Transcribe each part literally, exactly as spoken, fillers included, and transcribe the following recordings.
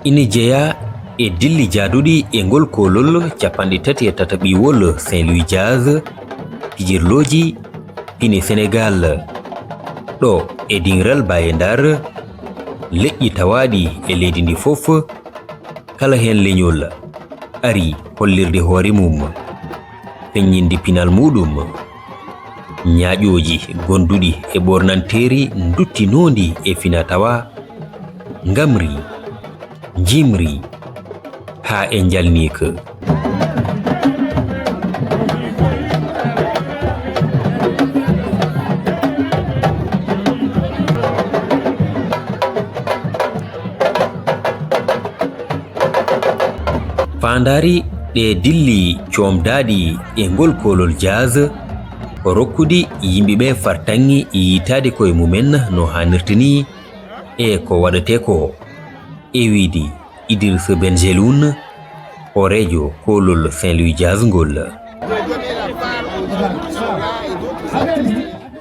Ina jeyaa e dilli jaaduɗi e ngol koolol capanɗe tati e tataɓiwol Saint Louis Jazz, pijirlooji pine Senegaal, ɗo e diŋral Baye Ndar, leƴƴi tawaaɗi e leydi ndi fof, kala heen leñol ari hollirde hoore mum, feññinde pinal muɗum. Ñaaƴooji gonduɗi e ɓoornanteeri nduttinoondi e fina tawa, ngamri, njimri, haa e njalniik. Faandaari ɗee dilli coomdaaɗi e ngol koolol Jazz ko rokkude yimɓe ɓe fartaŋŋe yiytaade koye mumen no haanirta nii e ko waɗetee ko, e wiyde Idrissa Benjeloun, hooreejo koolol Saint Louis Jazz ngol.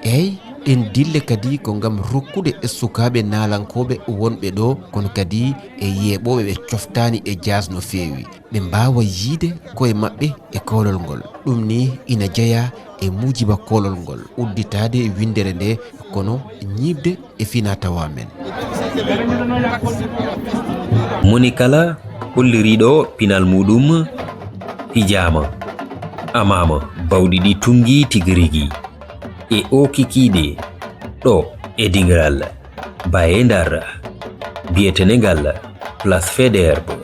Eey, ɗeen dille kadi ko ngam rokkude e sukaaɓe naalankooɓe wonɓe ɗo, kono kadi e yeeɓooɓe ɓe coftaani e Jazz no feewi, ɓe mbaawa yiyde koye maɓɓe e koolol ngol. Ɗum nii ina jeyaa e muujiba koolol ngol, udditaade winndere nde, kono ñiiɓde e fina tawa men. Moni kala holliriiɗo pinal muɗum fijaama, amaama bawɗi ɗi tunngii tigi rigi e oo kikiiɗe ɗo e diŋral Baye Ndar, biyetenengal Place Faidherbe.